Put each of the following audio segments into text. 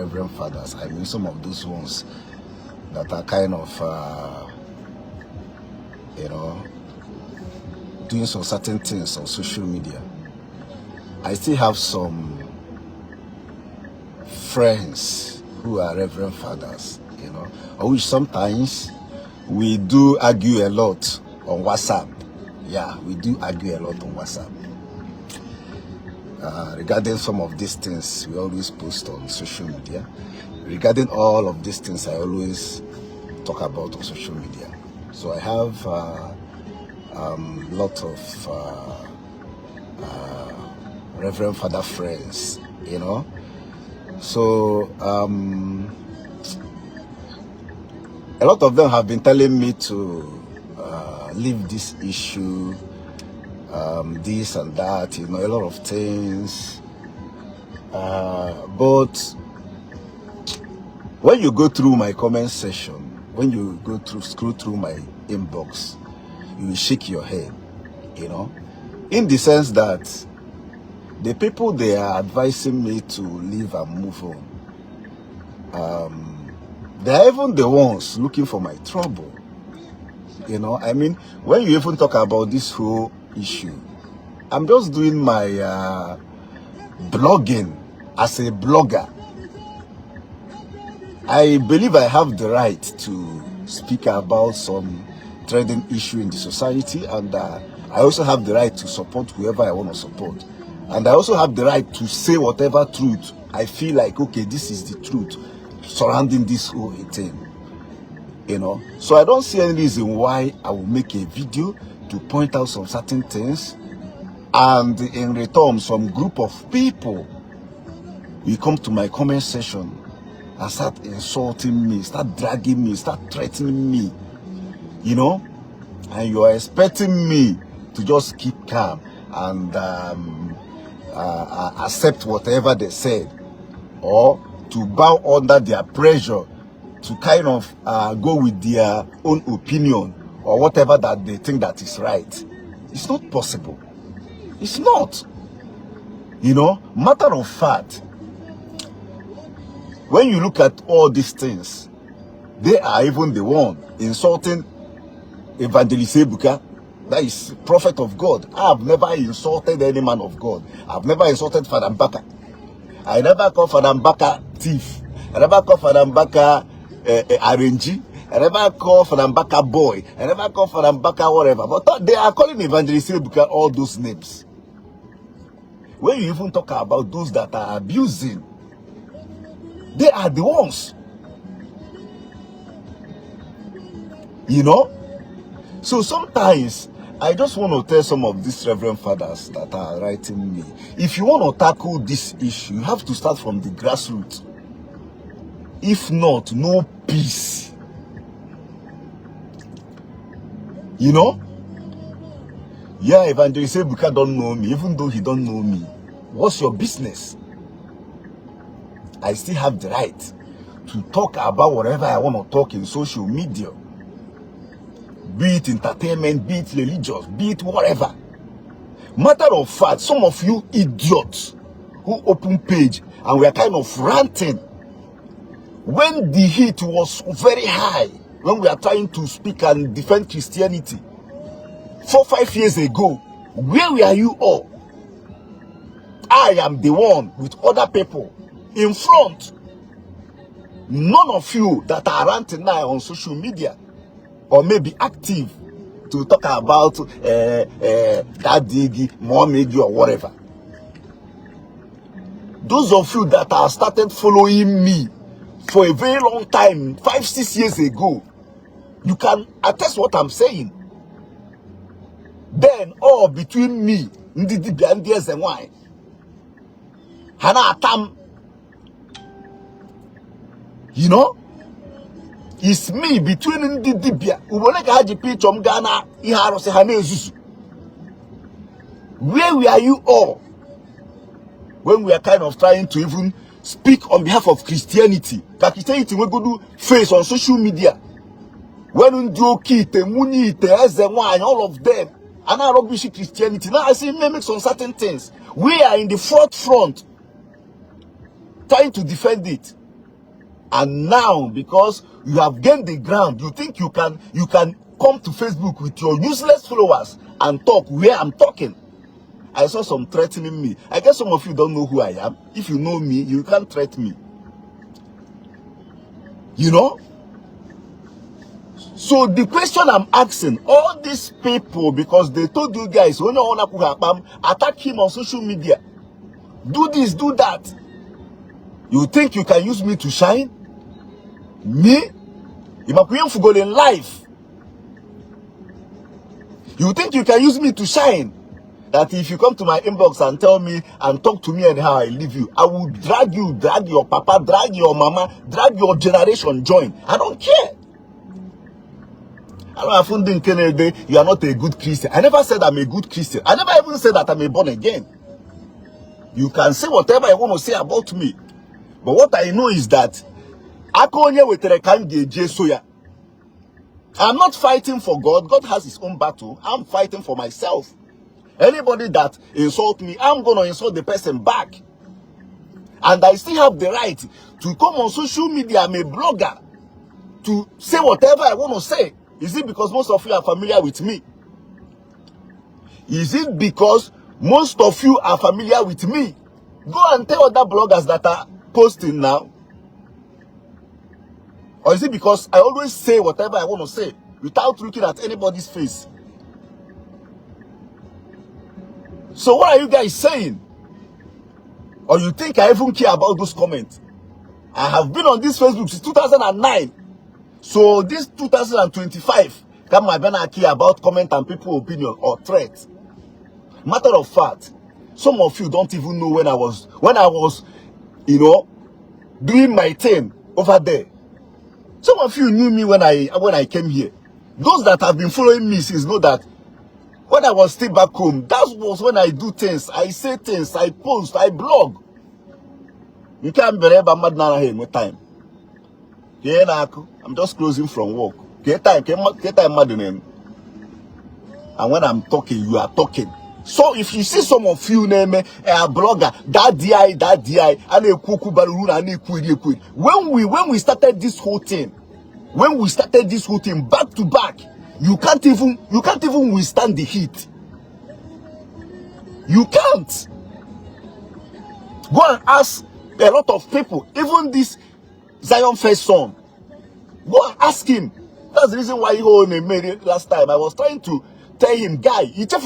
Reverend Fathers. I mean, some of those ones that are kind of, you know, doing some certain things on social media. I still have some friends who are Reverend Fathers, you know, on which sometimes we do argue a lot on WhatsApp. Yeah, we do argue a lot on WhatsApp. Regarding some of these things, we always post on social media. Regarding all of these things, I always talk about on social media. So I have lot of Reverend Father friends, you know. So a lot of them have been telling me to leave this issue, this and that, you know, a lot of things. But when you go through my comment section, when you go through, scroll through my inbox, you will shake your head, you know, in the sense that the people they are advising me to leave and move on, they are even the ones looking for my trouble. You know, I mean, when you even talk about this whole issue, I'm just doing my blogging as a blogger. I believe I have the right to speak about some trending issue in the society, and I also have the right to support whoever I want to support. And I also have the right to say whatever truth I feel like, okay, this is the truth surrounding this whole thing. You know, so I don't see any reason why I will make a video to point out some certain things, and in return, some group of people will come to my comment section and start insulting me, start dragging me, start threatening me, you know, and you are expecting me to just keep calm and accept whatever they said, or to bow under their pressure to kind of go with their own opinion or whatever that they think that is right. It's not possible. It's not. You know, matter of fact, when you look at all these things, they are even the one insulting Evangelist Ebuka, that is prophet of God. I have never insulted any man of God. I've never insulted Father Mbaka. I never call Father Mbaka thief. I never call Father Mbaka RNG. I never call Father Mbaka boy. I never call Father Mbaka whatever. But they are calling Evangelist Ebuka all those names. When you even talk about those that are abusing, they are the ones. You know? So sometimes I just want to tell some of these Reverend Fathers that are writing me, if you want to tackle this issue, you have to start from the grassroots. If not, no peace. You know? Yeah, Evangelist Ebuka don't know me, even though he don't know me. What's your business? I still have the right to talk about whatever I want to talk in social media. Be it entertainment, be it religious, be it whatever. Matter of fact, some of you idiots who open page and we are kind of ranting when the heat was very high, when we are trying to speak and defend Christianity 4-5 years ago, where were you all? I am the one with other people in front. None of you that are ranting now on social media or maybe active to talk about that diggy, mommy or whatever. Those of you that have started following me for a very long time, 5-6 years ago, you can attest what I'm saying. Then all between me, Ndidi and why Hana Atam, you know, it's me between Ndidi. Where were you all when we are kind of trying to even speak on behalf of Christianity? That Christianity we go do face on social media. When all of them and I rubbish Christianity. Now I see mimics on certain things. We are in the front trying to defend it. And now, because you have gained the ground, you think you can come to Facebook with your useless followers and talk where I'm talking. I saw some threatening me. I guess some of you don't know who I am. If you know me, you can't threaten me. You know? So the question I'm asking, all these people, because they told you guys, when you want to attack him on social media, do this, do that. You think you can use me to shine? Me? You in life. You think you can use me to shine? That if you come to my inbox and tell me and talk to me and how I leave you, I will drag you, drag your papa, drag your mama, drag your generation, join. I don't care. I don't think you are not a good Christian. I never said I'm a good Christian. I never even said that I'm a born again. You can say whatever you want to say about me. But what I know is that I'm not fighting for God. God has his own battle. I'm fighting for myself. Anybody that insults me, I'm going to insult the person back. And I still have the right to come on social media. I'm a blogger. To say whatever I want to say. Is it because most of you are familiar with me? Is it because most of you are familiar with me? Go and tell other bloggers that are posting now. Or is it because I always say whatever I want to say without looking at anybody's face? So what are you guys saying? Or you think I even care about those comments? I have been on this Facebook since 2009. So this 2025, come I better care about comment and people's opinion or threat. Matter of fact, some of you don't even know when I was, you know, doing my thing over there. Some of you knew me when I came here. Those that have been following me since know that when I was still back home, that was when I do things, I say things, I post, I blog. You can't believe I'm mad now here, no time. I'm just closing from work. Get time mad in him. And when I'm talking, you are talking. So if you see some of you name a blogger, that DI, and a kuku balloon and a when we started this whole thing, back to back, you can't even withstand the heat. You can't. Go and ask a lot of people, even this Zion first son. Go and ask him. That's the reason why he owned a married last time. I was trying to tell him, guy, you don't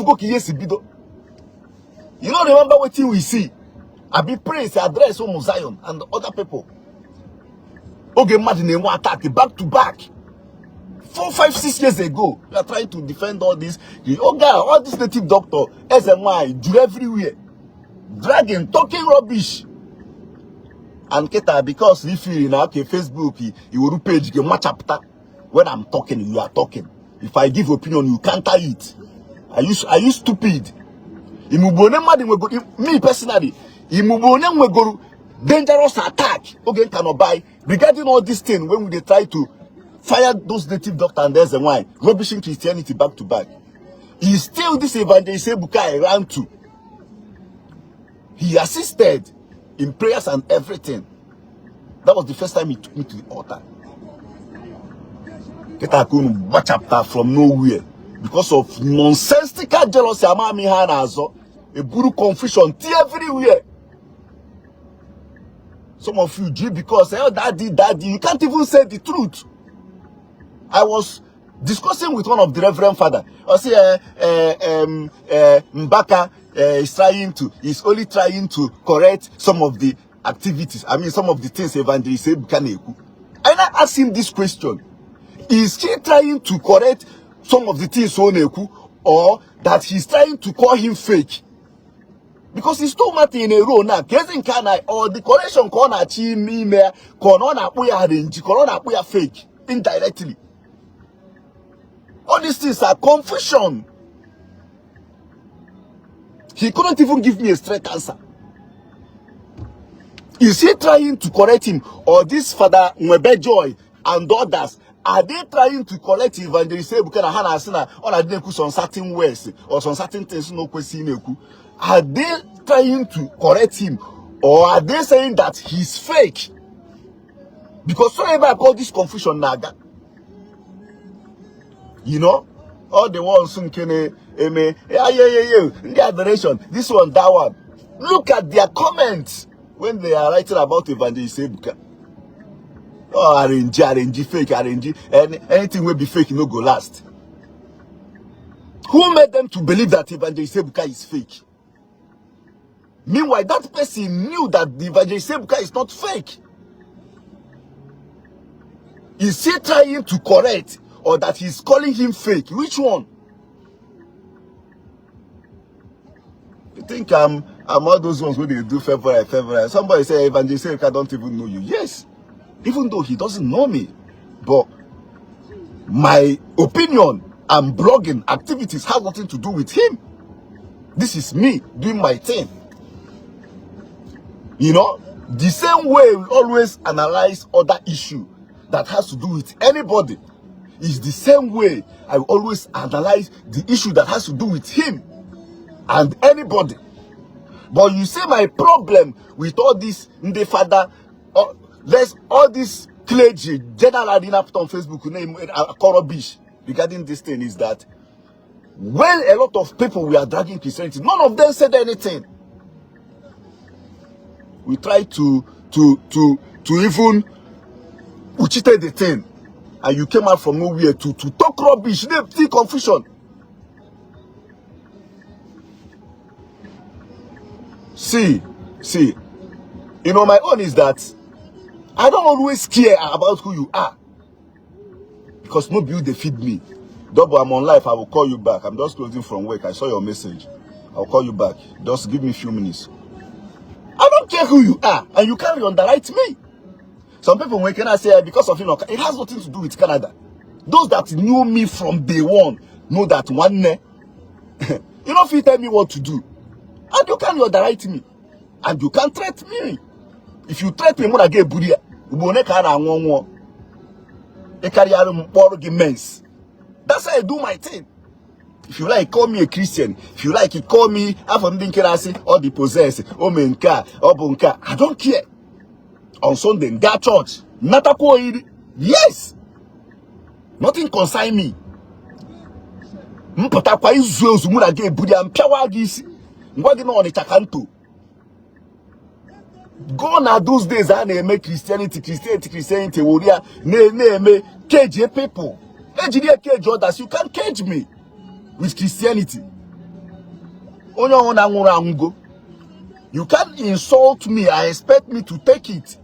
remember what we see? I be praise address home Zion and other people. Okay, mad in one attack back to back. 4, 5, 6 years ago, we are trying to defend all this. Oh God, all this native doctor, SMI, do everywhere, dragging, talking rubbish. And Keta, because if you in okay, Facebook, you will page you match chapter. When I'm talking, you are talking. If I give opinion, you counter it. Are you stupid? Me personally, go dangerous attack. Okay, cannot buy regarding all this thing when they try to fire those native doctors and there's a why rubbishing Christianity back to back. He still this evangelist Mbaka around too. He assisted in prayers and everything. That was the first time he took me to the altar. Get a watch chapter from nowhere because of nonsensical jealousy. A guru confusion everywhere. Some of you do because daddy, you can't even say the truth. I was discussing with one of the Reverend Father. I say Mbaka is only trying to correct some of the activities. I mean, some of the things Evangelist Mbaka. And I asked him this question: is he trying to correct some of the things or that he's trying to call him fake? Because he's too much in a row now. Or the correction corner corona fake indirectly. All these things are confusion. He couldn't even give me a straight answer. Is he trying to correct him, or this Father Mwebe Joy and others, are they trying to correct Evangelist Mbaka on certain words or some certain things? No question. Are they trying to correct him, or are they saying that he's fake? Because so ever I call this confusion naga. You know? All the ones who can the adoration, this one, that one. Look at their comments when they are writing about Evangelist Ebuka. Oh, arrange, fake, arrange. Anything will be fake, no go last. Who made them to believe that Evangelist Ebuka is fake? Meanwhile, that person knew that the Evangelist Ebuka is not fake. Is he trying to correct, or that he's calling him fake? Which one? You think I'm all those ones where they do February. Somebody say Evangelist Ebuka don't even know you. Yes, even though he doesn't know me, but my opinion and blogging activities have nothing to do with him. This is me doing my thing. You know, the same way we always analyze other issue that has to do with anybody is the same way I always analyze the issue that has to do with him and anybody. But you see, my problem with all this the father, all this clergy generally put on Facebook name Korobish regarding this thing is that when a lot of people were dragging Christianity, none of them said anything. We tried to even cheated the thing, and you came out from nowhere to talk rubbish. They see confusion. See, you know, my own is that I don't always care about who you are, because nobody they feed me. Double, I'm on live. I will call you back. I'm just closing from work. I saw your message. I'll call you back. Just give me a few minutes. I don't care who you are, and you can't underwrite me. Some people when can I say because of it has nothing to do with Canada. Those that knew me from day one know that one day, you know, if you tell me what to do, and you can't underwrite me, and you can't threat me. If you threat me, I'm gonna get buria. That's how I do my thing. If you like, call me a Christian. If you like, you call me or the possessed, or menka, or bunka. I don't care. On Sunday, that church, yes, nothing concern me. Gone are those days I make Christianity warrior me cage people. Cage others. You can't cage me with Christianity. You can't insult me. I expect me to take it.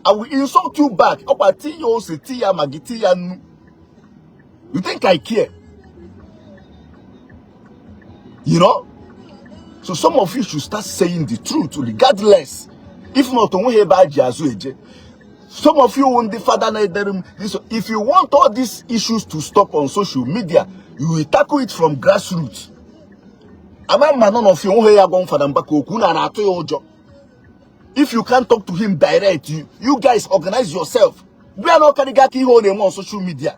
I will insult you back. You think I care? You know? So some of you should start saying the truth, regardless. If not, some of you want the father. If you want all these issues to stop on social media, you will tackle it from grassroots. If you can't talk to him direct, you guys organize yourself. We are not on social media.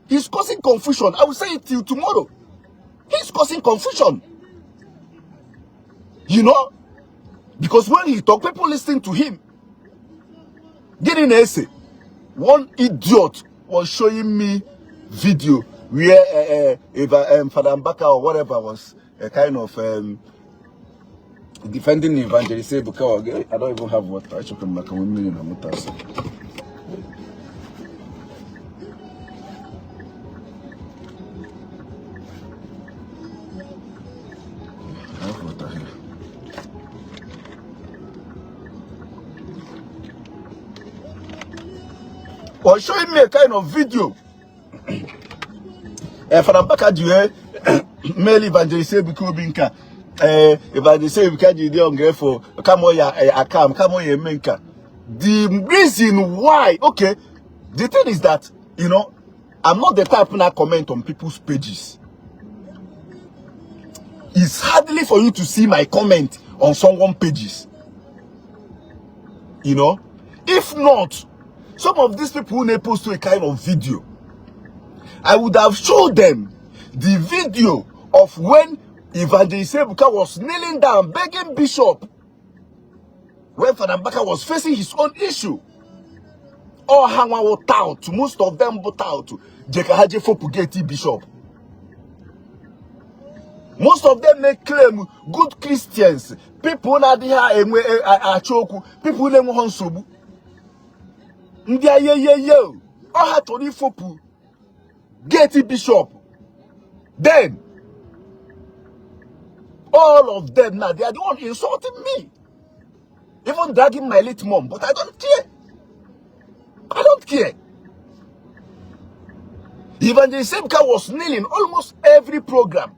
He's causing confusion. I will say it till tomorrow. He's causing confusion. You know? Because when he talk, people listen to him. Getting an essay. One idiot was showing me video where Father Mbaka or whatever was a kind of defending Evangelist Ebuka. I don't even have water. I should come back 1 million. I have water here. Was showing me a kind of video. Father Mbaka male Evangelist Ebuka Evangelist Ebuka for come on menka. The reason why, okay, the thing is that, you know, I'm not the type to comment on people's pages. It's hardly for you to see my comment on someone's pages. You know, if not, some of these people who post to a kind of video, I would have showed them the video of when Evangelist Mbaka was kneeling down begging Bishop when Father Mbaka was facing his own issue all hang out out. Most of them but out. Jekahaje for Pugeti Bishop. Most of them may claim good Christians. People na diha achoku. People na honsobu. Ndia ye. All had to fopu. Geti Bishop. Then all of them now they are the one insulting me. Even dragging my late mom. But I don't care. I don't care. Evangelist Mbaka was kneeling almost every program,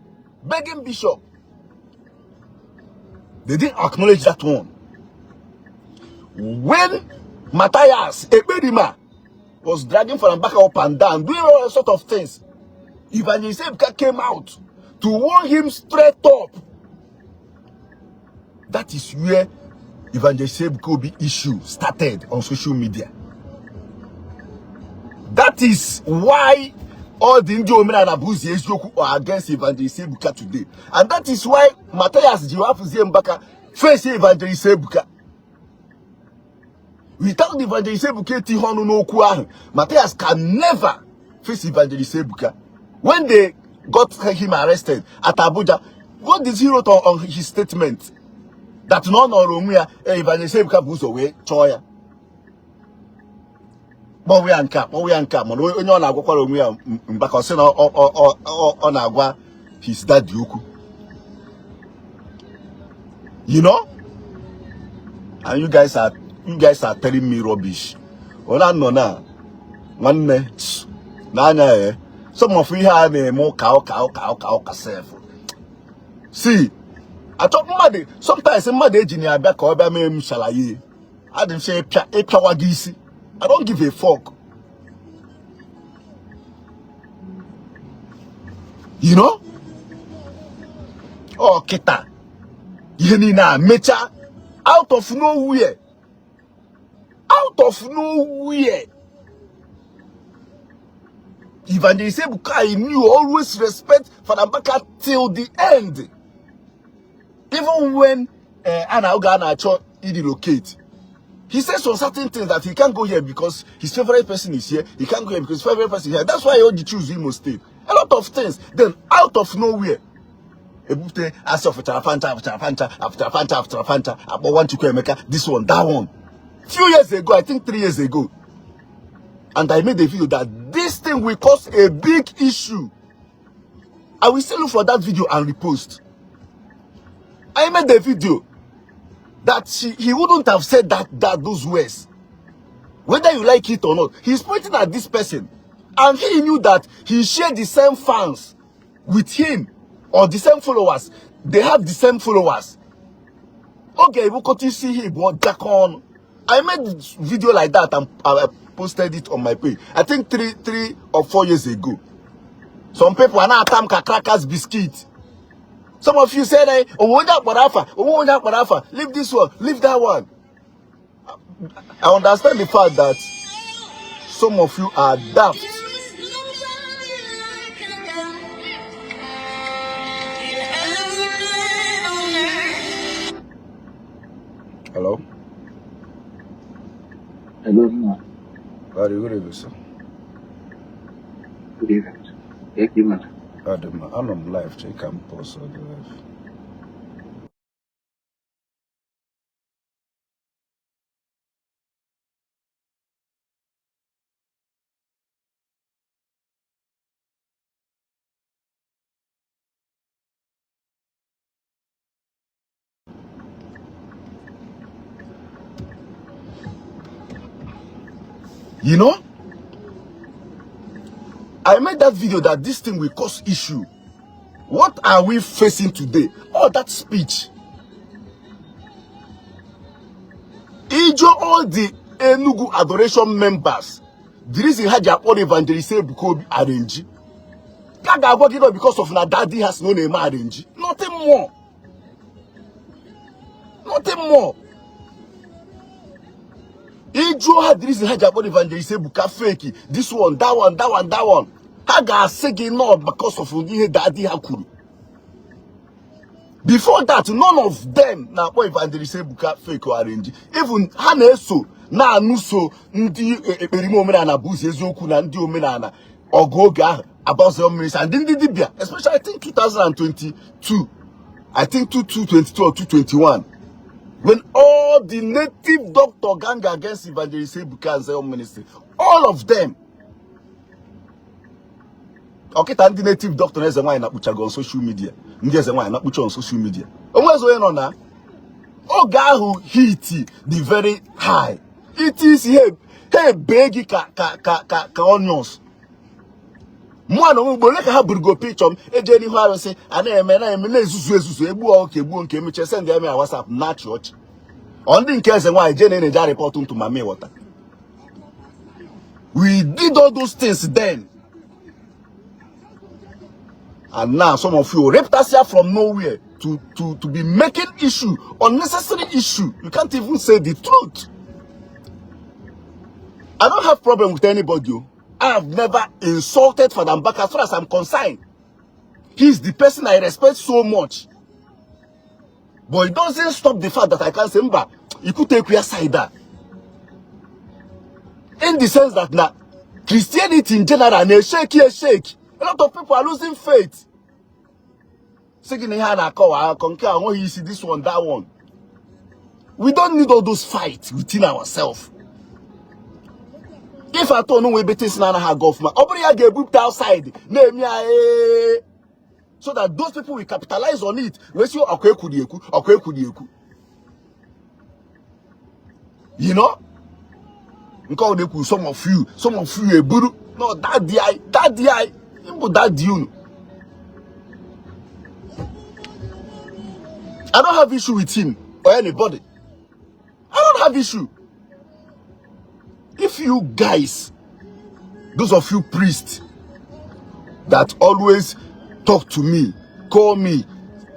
begging Bishop. They didn't acknowledge that one. When Matthias Ebedima was dragging for Mbaka up and down, doing all sort of things, Evangelist Mbaka came out to warn him straight up. That is where Evangelist Mbaka issue started on social media. That is why all the Indian women and Abuzi are against Evangelist Mbaka today. And that is why Matthias Mbaka face Evangelist Mbaka. Without Evangelist Mbaka, Matthias can never face Evangelist Mbaka. When they got him arrested at Abuja, what did he wrote on his statement? That none or Evangelist Mbaka was away, Choya. But we anka, onye ọ na-agwakwara onwe ya Mbaka ọ sị na ọ na-agwa his dad ukwu. You know? And you guys are telling me rubbish. Ona no na nwanne na anya some of you have a more cow self. See, I talk mad sometimes mad engineer back or me shalaye. I didn't say epawagisi. I don't give a fuck. You know? Oh, Keta. Yenina, Mecha. Out of nowhere. Out of nowhere. Evangelist Mbaka knew always respect for Mbaka till the end. Even when Anna Ogana Cho relocate. He says some certain things that he can't go here because his favorite person is here. He can't go here because his favorite person is here. That's why he only choose Imo State. A lot of things. Then out of nowhere, as of after one to Emeka, this one, that one. Few years ago, I think 3 years ago, and I made a video that this thing will cause a big issue. I will still look for that video and repost. I made the video that he wouldn't have said those words. Whether you like it or not, he's pointing at this person. And he knew that he shared the same fans with him, or the same followers. They have the same followers. Okay, we could see him, but Jack on. I made this video like that and I posted it on my page. I think 3 or 4 years ago. Some people are now Tamka crackers biscuit. Some of you said, leave this one, leave that one. I understand the fact that some of you are daft. Hello? Hello. Good evening, sir. Good evening. Thank you, man. I'm on live. Check and pause on the live. You know, I made that video that this thing will cause issue. What are we facing today? Oh, that speech. All the Enugu Adoration members, the reason how they are Evangelist Mbaka arrange. Gaga got it because of na daddy has no name arrange. Nothing more. Nothing more. Ijo had the reason how they are Evangelist Mbaka fake. This one, that one, that one, that one. Haga singing not because of daddy hakuru. Before that, none of them now Evangelist Mbaka fake or arrange. Even Haneso na anuso ndi ekperime omenala buzi eziokwu na ndi omenala ogoge ahụ about the minister and ndi dibia, especially I think 2022, I think 22 or 221, when all the native doctor gang against Evangelist Ebuka and Zion ministry, all of them. Okay, and the native doctor is the one that on social media. There's the one that on social media. And what's going on now? Oh, guy who hit the very high. It is hey begi ka onions. Mwano mbole ka burgo picture. Ejeni hwaro say ana na ezuzu ebu ebu nke me send them a WhatsApp na church. On the case why ejeni ne ja report to mama water. We did all those things then. And now some of you raped us here from nowhere to be making issue, unnecessary issue. You can't even say the truth. I don't have problem with anybody. I have never insulted Father Mbaka as far as I'm concerned. He's the person I respect so much. But it doesn't stop the fact that I can't say, Mba, you could take your side that. In the sense that now, Christianity in general, and shake. A lot of people are losing faith. Saying you see this one, that one. We don't need all those fights within ourselves. If I don't know we better than our government, open get booked outside. So that those people will capitalize on it. You know? Some of you no that DI. That you. I don't have issue with him or anybody. I don't have issue. If you guys, those of you priests that always talk to me, call me,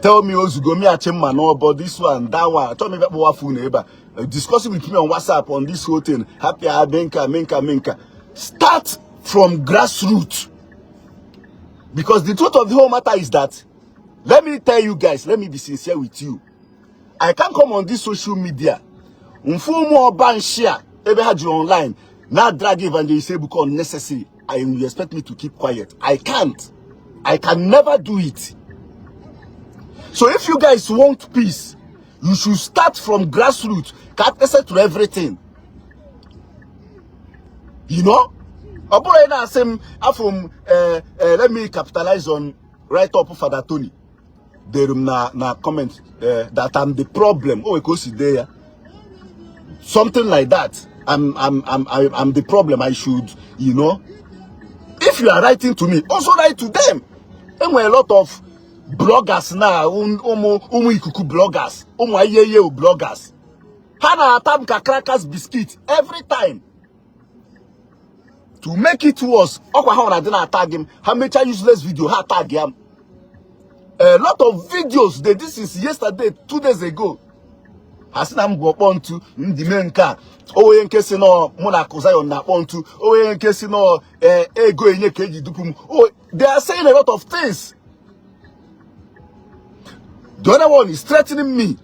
tell me about this one, that one, tell me about neighbor, discussing with me on WhatsApp on this whole thing, happy menka. Start from grassroots. Because the truth of the whole matter is that, let me tell you guys, let me be sincere with you. I can't come on this social media. Mfumo ban share, ebe had you online. Now drag Evangelist Ebuka unnecessary. And you expect me to keep quiet. I can't. I can never do it. So if you guys want peace, you should start from grassroots. Cut access to everything. You know? Let me capitalize on right up Father Tony. There na comment that I'm the problem. Oh, because there, something like that. I'm the problem. I should, you know. If you are writing to me, also write to them. And a lot of bloggers now, ikuku bloggers, bloggers. Hana atam crackers biscuit every time. To make it worse, I didn't tag him. How much useless video? How tag him? A lot of videos. This is yesterday, 2 days ago. Asinam go on to the main car. Oh, in case no Monaco Zion na on to. Oh, in case no ego in keji dupum. Oh, they are saying a lot of things. The other one is threatening me.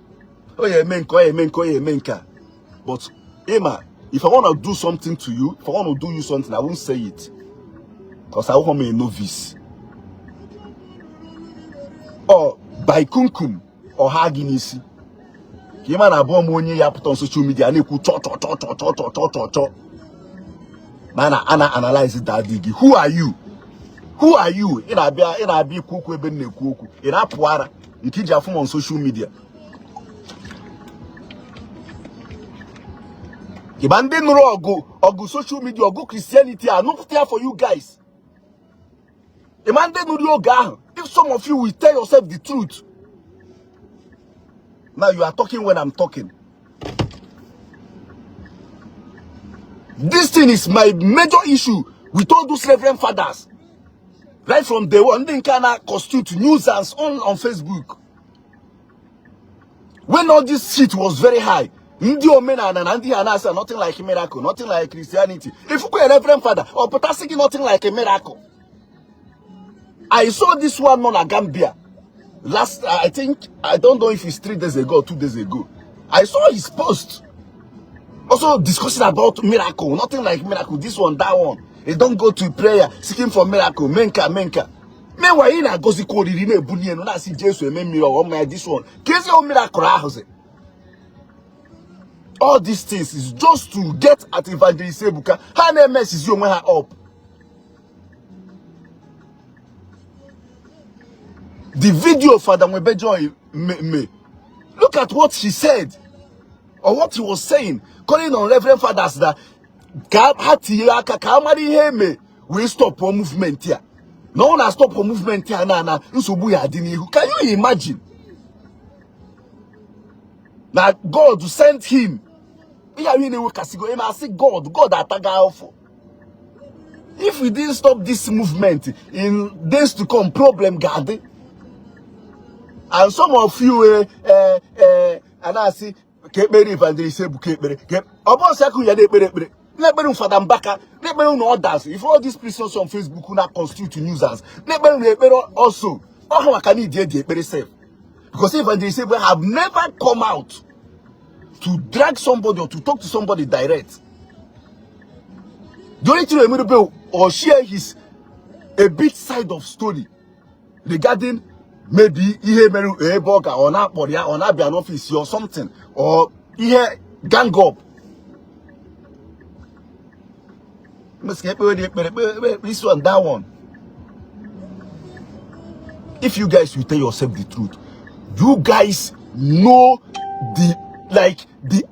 Oh yeah, menka. But Emma, if I want to do something to you, if I want to do you something, I won't say it. Because I want to be a novice. Or by kunkum or haginisi. Kiman abom onye ya put on social media and you cho. Man, I analyze that digi. Who are you? Who are you? In a be kuku ebe ne kuku. In a puara. You keep your phone on social media. Ibande no go social media or go Christianity are not there for you guys. Imande no ga. If some of you will tell yourself the truth. Now you are talking when I'm talking. This thing is my major issue with all those reverend fathers. Right from day one, they can constitute nuisance on Facebook. When all this shit was very high, nothing like a miracle, nothing like Christianity. If you go a reverend father, or potassic, nothing like a miracle. I saw this one on a Gambia. Last, I don't know if it's 3 days ago or 2 days ago. I saw his post. Also discussing about miracle, nothing like miracle, this one, that one. They don't go to prayer, seeking for miracle, menka. Meanwhile, in a gossip code, you know, Bunyan, and I see Jesus, this one. Case your miracle, all these things is just to get at Evangelist Ebuka. Her name is you her up. The video of Father Mwebejo, look at what she said, or what he was saying, calling on Reverend Fathers that we stop for movement here. No one has stopped for movement here. Can you imagine? Now God sent him. I say God attack. If we didn't stop this movement in days to come, problem garden. And some of you and I see Evangelist Ebuka Father Mbaka, others. If all these prisons on Facebook will not constitute nuisance, also. Because Evangelist Ebuka have never come out to drag somebody or to talk to somebody direct. The only thing or share his a bit side of story regarding maybe a burger or not be an office or something, or gang up. This one, that one. If you guys will tell yourself the truth, you guys know the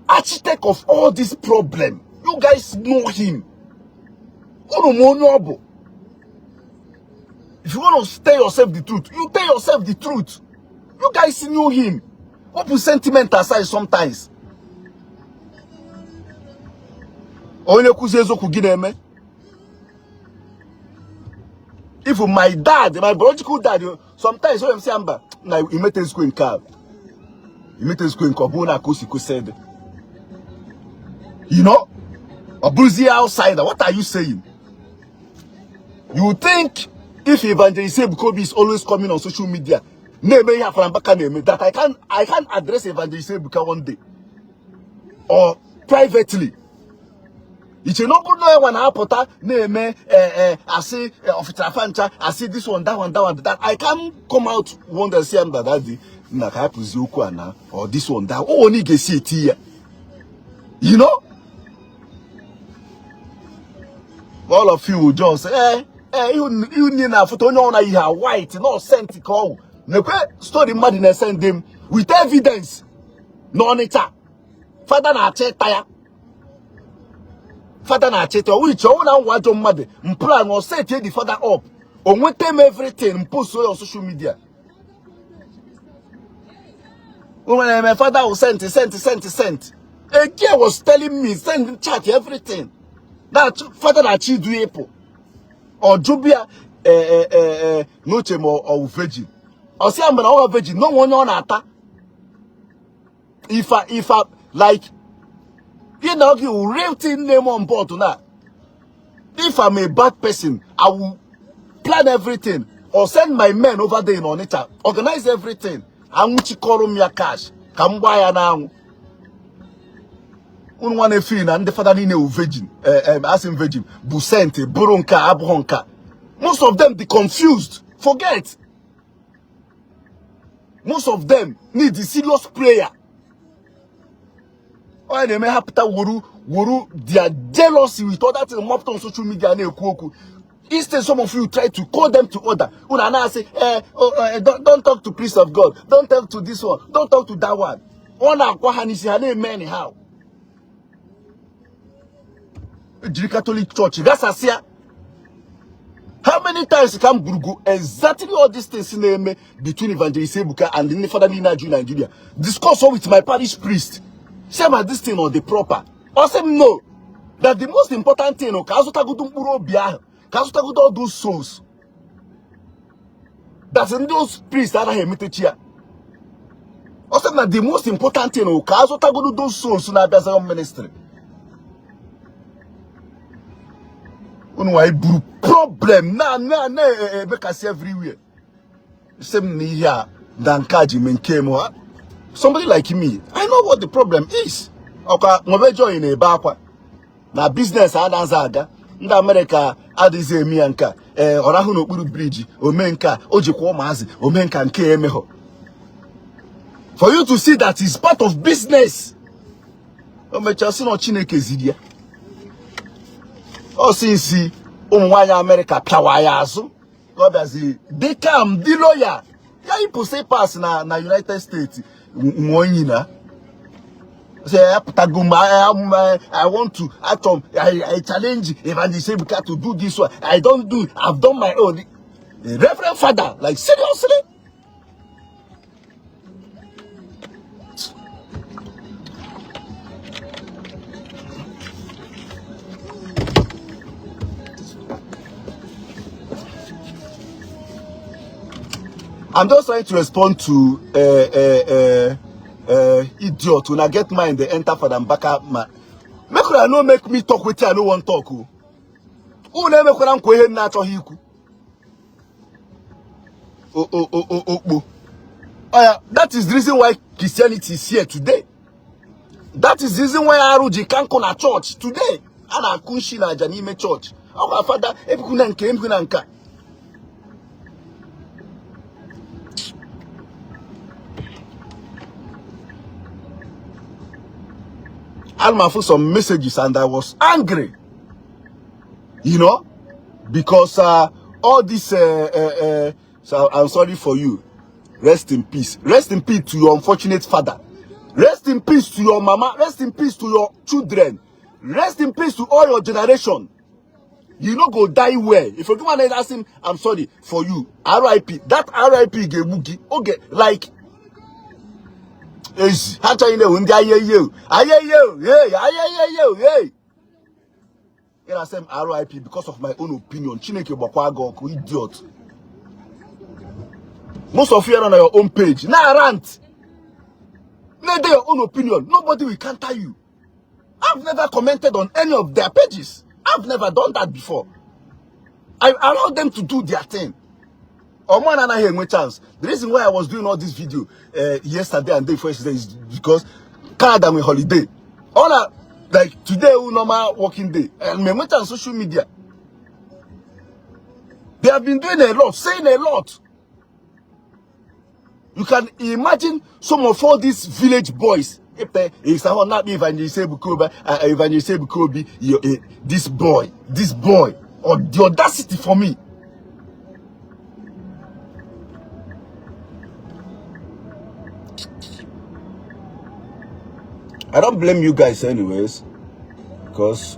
architect of all this problem. You guys know him. If you want to tell yourself the truth, you tell yourself the truth. You guys knew him. What put sentiment aside sometimes? If my dad, my biological dad, sometimes when I'm saying, "Now you met a school in car, you met a school in Kobuna, Kosiko said, you know, a bruisey outsider. What are you saying? You think if Evangelist Ebuka is always coming on social media, that I can't address Evangelist Ebuka one day or privately? It's not good no one apota name I say officer Fancha, I see this one, that I can't come out one day say that na or this one that only get see it here. You know? All of you will just say, you need a photo no you are white, no sent call. No story madness send them with evidence. No nita. Father na tire. Father na chete which own want to mother plan or set the father up or with them everything post on social media. When my father was sent. A girl was telling me send chat everything. That father na chi do apple or Jubia no chemo or virgin. Or say I'm not virgin, no one on ata. If I like you know, you Refuting name on board now. If I'm a bad person, I will plan everything or send my men over there in Onitsha, organize everything. I'm going to call me a cash. Come buy now. Unwane fin and the father in a virgin, asking virgin, Busente, Burunka, Abronka. Most of them be confused. Forget. Most of them need the serious prayer. Why they may have to wuru their jealousy with all that mopped on social media. Instead, some of you try to call them to order. Unana say, don't talk to priest of God. Don't talk to this one. Don't talk to that one. Anyhow. The Catholic Church. That's Asia. How many times can Burgu exactly all these things in the between Evangelist Ebuka and the Father in Nigeria? Discuss all with my parish priest. Say my this thing or the proper. Or say no. That the most important thing, all those souls. That's in those priests that are here. Or say that the most important thing, those souls in our ministry. Problem na because everywhere. Same here than Kaji came. Somebody like me, I know what the problem is. Oka Mobejo in a bakwa. Na business Saga. Ndị America adịghị eme nka ọrahụ n'okpuru bridge omenka ojikwa maazị omenka nke emeho. For you to see that is part of business. Omechasi no Chineke zidia. O since ụmụnwaanyị America pịawa ya azụ. Obiazi they come the lawyer. Ya people say pass na United States nwonyi na. Say I want to I challenge Evangelist Mbaka to do this one. I don't do it. I've done my own. The Reverend Father, like seriously? I'm just trying to respond to idiot when I get mine they enter for them back up man. Make una no make me talk with you, I no want talk. Who na make una ko he na cho hiku. Oh yeah, that is the reason why Christianity is here today. That is the reason why Aruji can't come to church today. Ana kunshi na janime church. Our father ebukuna nka. I put some messages and I was angry, you know, because all this. So I'm sorry for you. Rest in peace. Rest in peace to your unfortunate father. Rest in peace to your mama. Rest in peace to your children. Rest in peace to all your generation. You know, go die well. If you do want to ask him, I'm sorry for you. R.I.P. That R.I.P. Gebugi. Okay, like. Is how you know when they hear you? I hear you, hey. And I say RIP because of my own opinion. Chineke Mbaka, idiot. Most of you are on your own page. Now rant. Now they your own opinion. Nobody will counter you. I've never commented on any of their pages. I've never done that before. I allow them to do their thing. Chance. The reason why I was doing all this video yesterday and day before yesterday is because Canada on holiday. All like today normal working day and me on social media. They have been doing a lot, saying a lot. You can imagine some of all these village boys. If not Evangelist Mbaka, this boy, or the audacity for me. I don't blame you guys anyways, because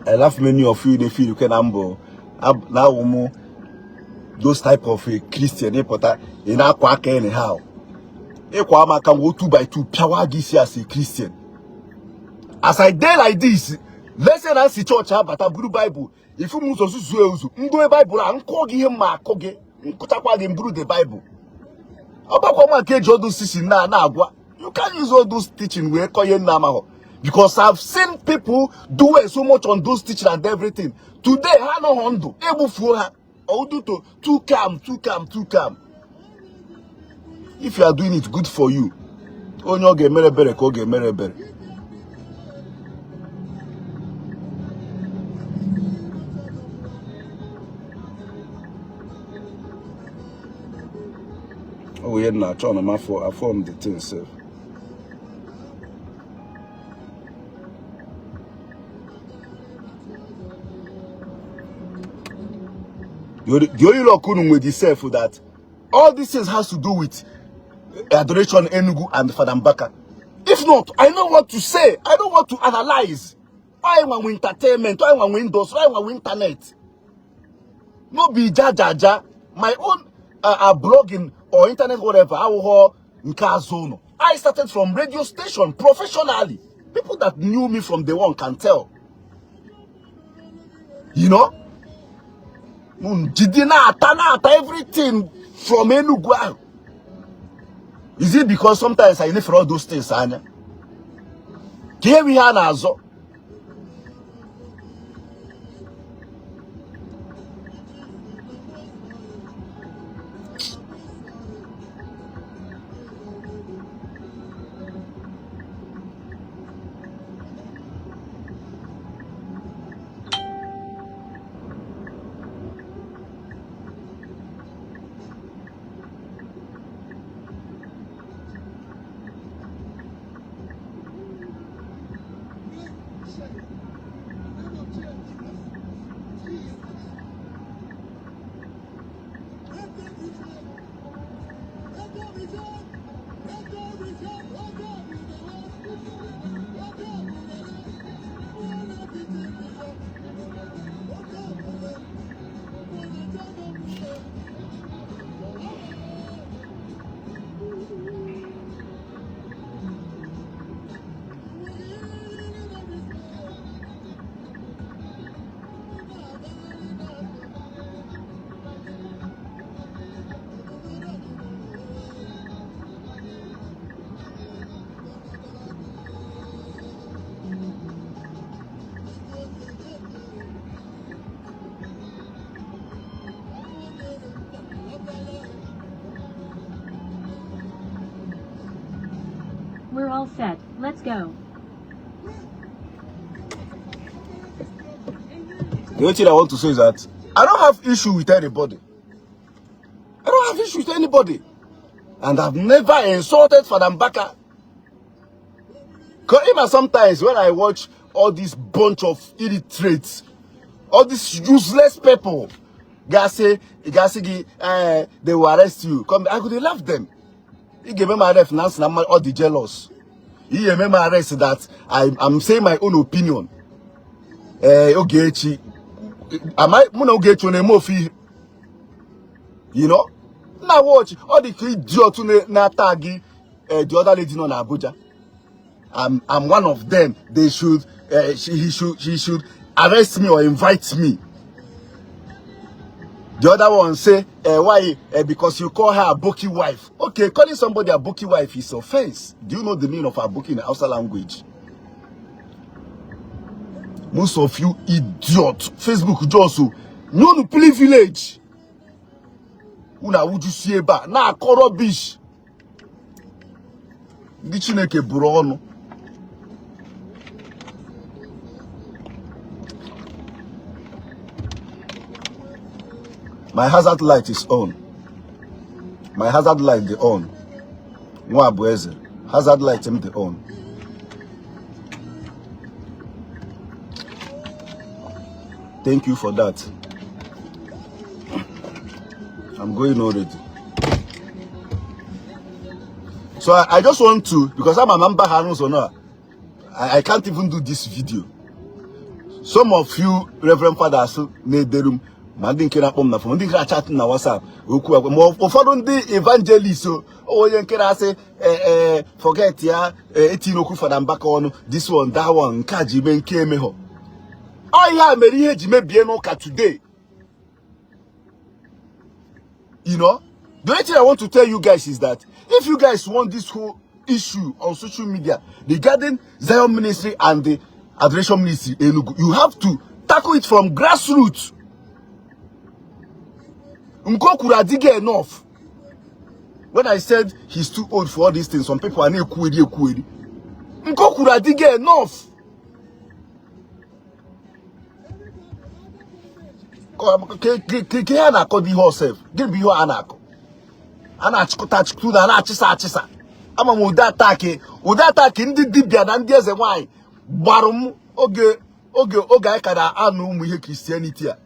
I love many of you, they feel you can humble. Now, those type of Christian, in our quack anyhow. Equama can go 2 by 2, power this year as a Christian. As I dare like this, let's say that's the church, but a blue Bible. If you move to the Bible, I'm calling him my coge, the Bible. You can't use all those teaching we call you because I've seen people do so much on those teaching and everything. Today, I no hondo. Able for her. Or do to too calm. If you are doing it, good for you. Oh no, get mere bere. Oh yeah, now trying to I form the thing self. The only law couldn't with yourself that all these things has to do with Adoration, Enugu, and Father Mbaka. If not, I know what to say. I don't want to analyze. I want entertainment. I want windows. I want internet. No be ja. My own. blogging or internet, whatever. I started from radio station professionally. People that knew me from day one can tell. You know? Everything from Enugu. Is it because sometimes I need for all those things, Anya? Here we are now. We're all set. Let's go. The only thing I want to say is that I don't have issue with anybody. I don't have issue with anybody. And I've never insulted Father Mbaka. Because even sometimes when I watch all this bunch of illiterates, all these useless people, they will arrest you. I could laugh them. He gave me my ref now, all the jealous. He gave me my arrest that I'm saying my own opinion. Okay, am I you know? Now watch all the idiot na tag the other lady on Abuja. I'm one of them. They should she should arrest me or invite me. The other one say, why? Because you call her a bookie wife. Okay, calling somebody a bookie wife is offense. Do you know the meaning of a bookie in the Hausa language? Most of you idiot. Facebook just no privilege. Una would you see ba na rubbish. Di Chineke buru ọnụ. My hazard light is on. My hazard light the on. Nwa Abueze. Hazard light him the on. Thank you for that. I'm going already. So I just want to, because I'm a member or not, I can't even do this video. Some of you Reverend Fathers need the room. Mandin kena pom na phone. Mandin kena chat na WhatsApp. Often the evangelists. Oh, you can say forget ya. Etinoku Father Mbaka on this one, that one. Kaji ben kemeho. Oh yeah, Mary Jime Bienoka today. You know, the only thing I want to tell you guys is that if you guys want this whole issue on social media regarding Zion Ministry and the Adoration Ministry, you have to tackle it from grassroots. Nkokura dig enough. When I said he's too old for all these things, some people are not equity. Nkokura dig enough. Ke anako di herself. Give you anako. Anachiko tachiko na achisa. Ama mo da attack ndi dibia na ndi eze nwanyị gbarum oge akara anu ụmụ ihe Christianity a.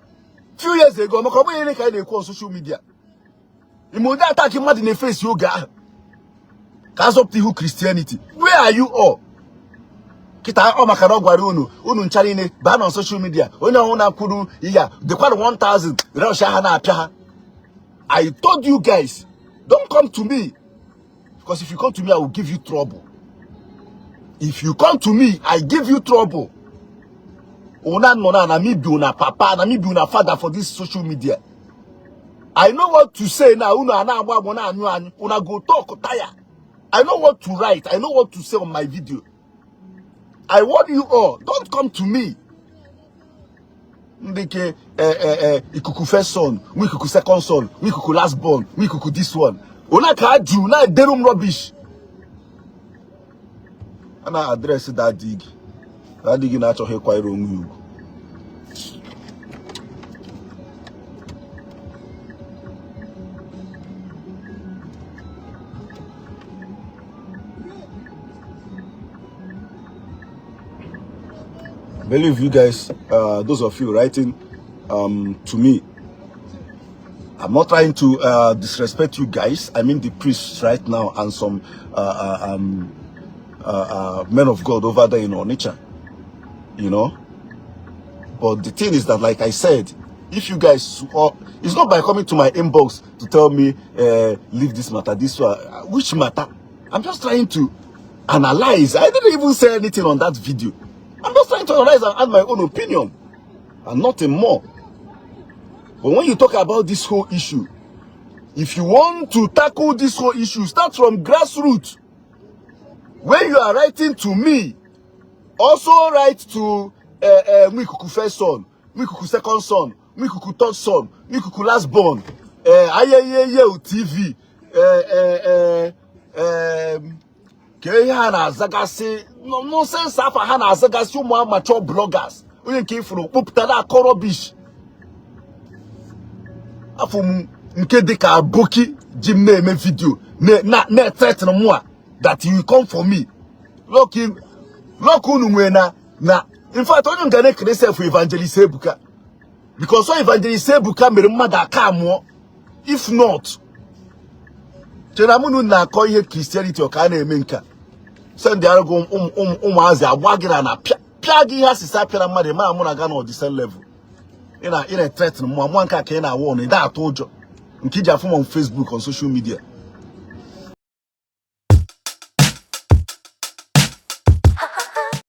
Few years ago, I'm going to on social media. You must attack him in the face, yoga. Cause up to who Christianity. Where are you all? Kita o makarogwa unu nchaline ban on social media. Onye ona kwuru iya the quite 1000 Russia na apia. I told you guys, don't come to me. Because if you come to me, I will give you trouble. If you come to me, I give you trouble. Una nona na mi be una papa, na mi be una father for this social media. I know what to say now. Una go talk tire. I know what to write. I know what to say on my video. I warn you all, don't come to me. Ndeke ikuku first son, we ikuku second son, we ikuku last born, we ikuku this one. Una ka do na derum rubbish. And I address that dig. That dig na cho he kwai romu. Believe you guys, those of you writing to me, I'm not trying to disrespect you guys. I mean the priests right now and some men of God over there in Onitsha, you know. But the thing is that, like I said, if you guys, it's not by coming to my inbox to tell me leave this matter, this one, which matter. I'm just trying to analyze. I didn't even say anything on that video. I'm just trying to analyze and add my own opinion and nothing more. But when you talk about this whole issue, if you want to tackle this whole issue, start from grassroots. When you are writing to me, also write to Mikuku first son, Mikuku second son, Mikuku third son, Mikuku last born, TV, Hana Zagasi, nonsense after Hana Zagasi, more mature bloggers. We came from Uptada Korobish. Afum Nkedeka Boki, Jim name video, ne threaten moi that you come for me. Look in, look unwena na. In fact, I don't get a for Evangelist Ebuka. Because so Evangelist Ebuka mere mada kamo. If not, Chenamunu na call here Christianity or Kana Emenka. Send the Aragon Aza Wagira na Piagi has his appear mother, Monagano or the same level. In a threat, one can I warn that I told you. Nkija from on Facebook on social media.